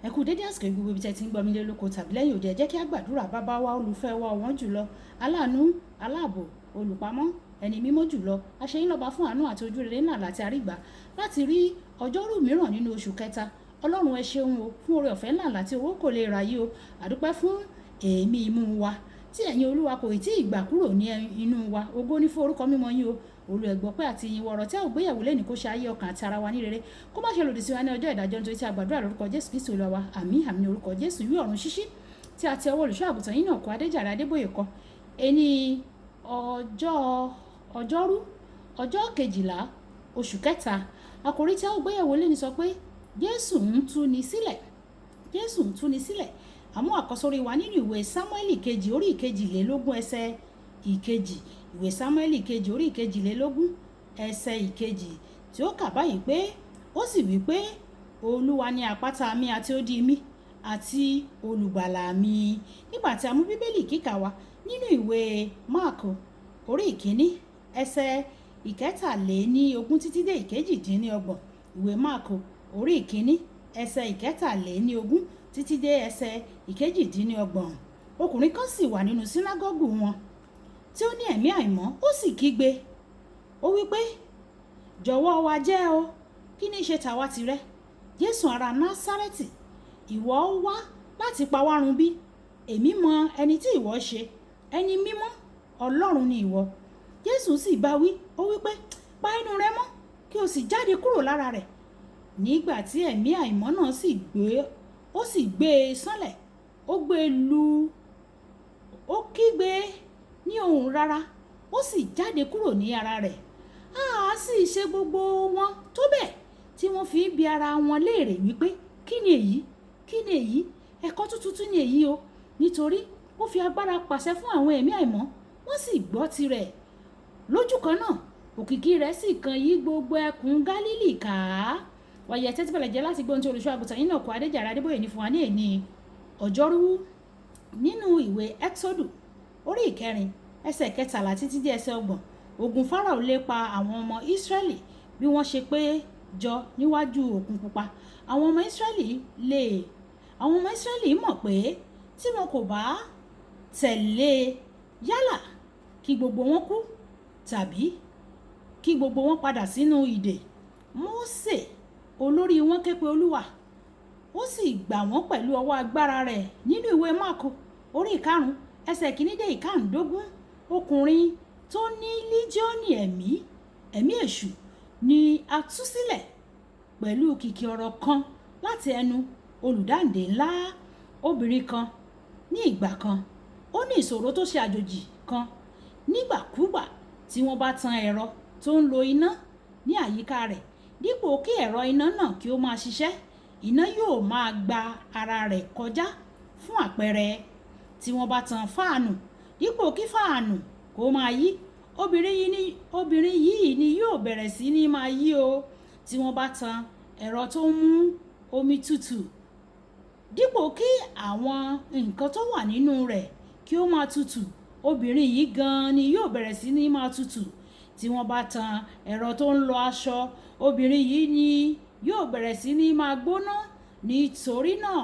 Ẹ kú dédé àsìkò gbogbo ibi tí ẹ ti ń gbọ́ mi lé lóko tàbí lẹ́yìn òde. Ẹ jẹ́ kí a gbàdúrà. Bàbá wa, olùfẹ́ wa ọ̀wọ́n jùlọ, aláàánú, aláàbò, olùpamọ́, ẹni mímọ́ jùlọ, aṣẹ́yìn lọ́ba fún àánú àti ojú rere ńlá láti àrígbà láti rí ọjọ́rú mìíràn nínú oṣù kẹta. Ọlọ́run, ẹ ṣeun o fún oore ọ̀fẹ́ ńlá láti owó kò lè ra yìí o. Àdúpẹ́ fún èémí imú wa tí ẹ̀yin Olúwa kò tí ì gbà kúrò ní inú wa. Ògo ní fún orúkọ mímọ́ yín o. Olú ẹ̀gbọ́pẹ́ àti ìyìn wọ̀rọ̀ tí a ò gbéyẹ̀wò lẹ́nìí kó ṣe ayé ọkàn àti ara wa ní rere, kó má ṣe lòdì sí wa ní ọjọ́ ìdájọ́, nítorí tí a gbàdúrà lórúkọ Jésù Kristi Olúwa wa. Àmín, àmín. Orúkọ Jésù. Ìwé Ọ̀run Ṣíṣí tí a ti ọwọ́ olùṣọ́ àgùntàn yín náà kọ, Adéjàre Adébóyè kọ. Ẹni ọjọ́ ọjọ́rú, ọjọ́ 12, oṣù kẹta, àkòrí tí a ò gbéyẹ̀wò lẹ́nìí sọ pé Jésù ń túni sílẹ̀. Jésù ń túni sílẹ̀. Àmú àkọsórí wa nínú ìwé Sámúẹ́lì kejì, orí 22, ẹsẹ̀ 2. Ìwé Sámúẹ́lì kejì, orí 22, ẹsẹ̀ 2, tí ó kà báyìí pé, ó sì wí pé, "Olúwa ni àpáta mi àti odi mi àti olùgbàlà mi." Nígbà tí a mú Bíbélì kíkà wa nínú ìwé Máàkù, orí 1, ẹsẹ̀ 23 títí dé 28. Ìwé Máàkù, orí 1, ẹsẹ̀ 23 títí dé ẹsẹ̀ 28. Ọkùnrin kan sì wà nínú sínágọ́gù wọn tí ó ní ẹ̀mí àìmọ́. Ó sì kígbe, ó wí pé, "Jọ̀wọ́ wa jẹ́ o, kí ní ṣe tàwa tìrẹ, Jésù ará Násárẹ́tì? Ìwọ wá láti pa wá run bí? Èmi mọ ẹni tí ìwọ ṣe, ẹni mímọ́ Ọlọ́run ni ìwọ." Jésù sì bá wí, ó wí pé, "Pa ẹnu rẹ mọ́, kí o sì jáde kúrò lára rẹ̀." Nígbà tí ẹ̀mí àìmọ́ náà sì gbé, ó sì gbé e sánlẹ̀, ó gbé e lu, ó kígbe ní ohùn rara, ó sì jáde kúrò ní ara rẹ̀. A sì ṣe gbogbo wọn tó bẹ́ẹ̀ tí wọ́n fi ń bi ara wọn léèrè wípé, "Kí ni èyí? Kí ni èyí? Ẹ̀kọ́ tuntun tún ni èyí o, nítorí ó fi agbára pàṣẹ fún àwọn ẹ̀mí àìmọ́, wọ́n sì gbọ́ tirẹ̀." Lójú kan náà, òkìkí rẹ̀ sì kan yí gbogbo ẹkùn Gálílì ká. Wàyẹ̀ tẹ́tí bẹ̀rẹ̀ jẹ́ láti gbọ́ ohun tí olùṣọ́ àgùntàn yín náà kọ, Adéjàre Adébóyè, ní fún wa ní èní ọjọ́rú nínú ìwé Ẹ́xódù, orí 4, ẹsẹ̀ 13 títí dé ẹsẹ̀ 30. Ogun Fáráò lépa àwọn ọmọ Ísírẹ́lì bí wọ́n ṣe pé jọ níwájú Òkun Pupa. Àwọn ọmọ Ísírẹ́lì mọ̀ pé tí wọn kò bá tẹ̀lé, yálà kí gbogbo wọn kú tàbí kí gbogbo wọn padà sínú ìdè. Mósè olórí wọn ké pe Olúwa, ó sì gbà wọ́n pẹ̀lú ọwọ́ agbára rẹ̀. Nínú ìwé Máàkù, orí 5, ẹsẹ̀ 1 dé 15, ọkùnrin tó ní líjíọ́nì ẹ̀mí èṣù ni a tú sílẹ̀ pẹ̀lú kìkì ọ̀rọ̀ kan láti ẹnu olùdáǹdè ńlá. Obìnrin kan ní ìgbà kan, ó ní ìṣòro tó ṣe àjòjì kan. Nígbàkúgbà tí wọ́n bá tan ẹ̀rọ tó ń lo iná ní àyíká rẹ̀, dípò kí ẹ̀rọ iná náà kí ó máa ṣiṣẹ́, iná yóò máa gba ara rẹ̀ kọjá. Fún àpẹẹrẹ, tí wọ́n bá tan fáànù, dípò kí fáànù kó máa yí, obìnrin yìí ni yóò bẹ̀rẹ̀ sí ní máa yí o. Tí wọ́n bá tan ẹ̀rọ tó ń mú omi tutù, dípò kí àwọn nǹkan tó wà nínú rẹ̀ kí ó máa tutù, obìnrin yìí gan-an ni yóò bẹ̀rẹ̀ sí ní máa tutù. Tí wọ́n bá tan ẹ̀rọ tó ń lọ aṣọ, obìnrin yìí ni yóò bẹ̀rẹ̀ sí ní máa gbóná. Nítorí náà,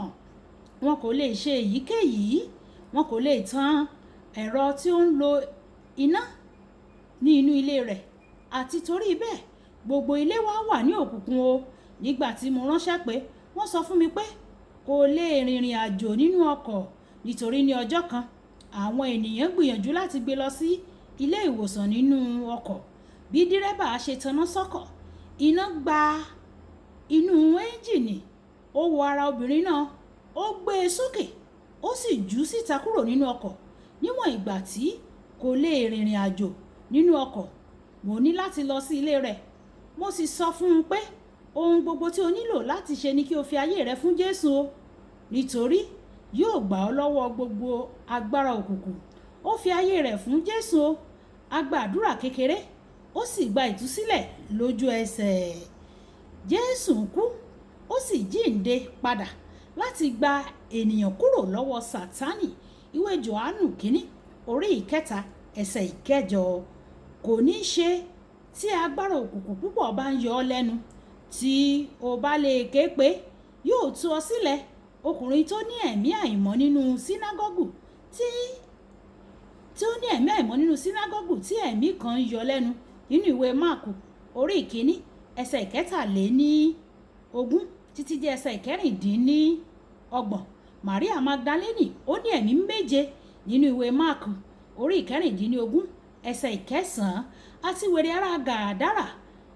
wọn kò lè ṣe èyíkéyìí. Wọn kò lè tan ẹ̀rọ tí ó ń lo iná ní inú ilé rẹ̀, àti torí bẹ́ẹ̀ gbogbo ilé wa wà ní òkùnkùn o. Nígbà tí mo ránṣẹ́ pé, wọ́n sọ fún mi pé kò lè rìnrìn àjò nínú ọkọ̀, nítorí ní ọjọ́ kan àwọn ènìyàn gbìyànjú láti gbé lọ sí ilé ìwòsàn nínú ọkọ̀. Bí dírẹ́bà ṣe taná sọ́kọ̀, iná gba inú ẹ́ńjìnì, ó wọ ara obìnrin náà, ó gbé e sókè, ó sì jù ú síta kúrò nínú ọkọ̀. Níwọ̀n ìgbà tí kò lè rìnrìn àjò nínú ọkọ̀, mo ní láti lọ sí ilé rẹ̀. Mo sì sọ fún un pé ohun gbogbo tí o nílò láti ṣe ni kí o fi ayé rẹ fún Jésù o, nítorí yóò gbà ọ́ lọ́wọ́ gbogbo agbára òkùnkùn. Ó fi ayé rẹ̀ fún Jésù o. A gba àdúrà kékeré, ó sì gba ìtúsílẹ̀ lójú ẹsẹ̀. Jésù kú, ó sì jíǹde padà láti gba ènìyàn kúrò lọ́wọ́ Sátánì. Ìwé Jòhánù kínní, orí 3, ẹsẹ̀ 8. Kò ní ṣe tí agbára òkùnkùn púpọ̀ bá ń yọ ọ́ lẹ́nu, tí o bá lè ké pé, yóò tú ọ sílẹ̀. Ọkùnrin tó ní ẹ̀mí àìmọ́ nínú sínágọ́gù tí ó ní ẹ̀mí àìmọ́ nínú sínágọ́gù tí ẹ̀mí kan ń yọ lẹ́nu nínú ìwé Máàkù orí 1 ẹsẹ̀ 23 títí dé ẹsẹ̀ 26. Maria Magdalene ó ní ẹ̀mí 7 nínú ìwé Máàkù orí 16 ẹsẹ̀ 9, àti wèrè ará Gàdárà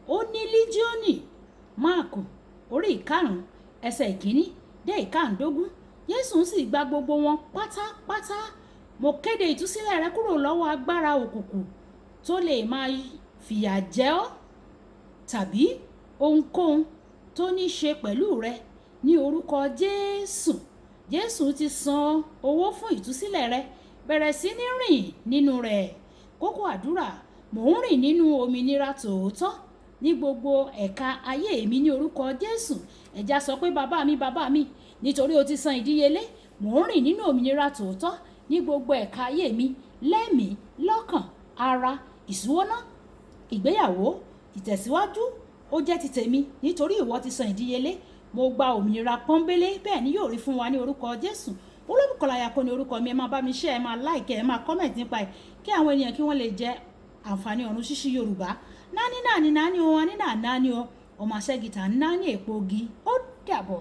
ó ní líjíọ́nì Máàkù orí 5 ẹsẹ̀ 1 dé 15. Jésù sì gba gbogbo wọn pátápátá. Mo kéde ìtúsílẹ̀ rẹ kúrò lọ́wọ́ agbára òkùnkùn tó lè máa fìyà jẹ ọ́ tàbí ohunkóhun tó ní ṣe pẹ̀lú rẹ ní orúkọ Jésù. Jésù ti san owó fún ìtúsílẹ̀ rẹ, bẹ̀rẹ̀ sí ní rìn nínú rẹ̀. Kókó àdúrà: mò ń rìn nínú òmìnira tòótọ́ ní gbogbo ẹ̀ka ayé mi ní orúkọ Jésù. Ẹ̀já sọ pé bàbá mi, bàbá mi, nítorí o ti san ìdíyelé, mò ń rìn nínú òmìnira tòótọ́ ní gbogbo ẹ̀ka ayé mi, lẹ́mìí, lọ́kàn, ara, ìṣúná, ìgbéyàwó, ìtẹ̀síwájú, ó jẹ́ ti tèmi nítorí ìwọ ti san ìdíyelé. Mo gba òmìnira pọ́nbélé, bẹ́ẹ̀ ni yóò rí fún wa ní orúkọ Jésù. Olúbùkọ́lá Ayako ní orúkọ mi. Ẹ máa bá mi share, ẹ máa like, ẹ máa comment nípa ẹ̀ kí àwọn ènìyàn kí wọ́n lè jẹ àǹfààní ọ̀run ṣíṣí Yorùbá. Nání náà ni nání o, àní náà nání o, ọmọ aṣẹ́gìtà ń náání èpo igi. Ó dàbọ̀.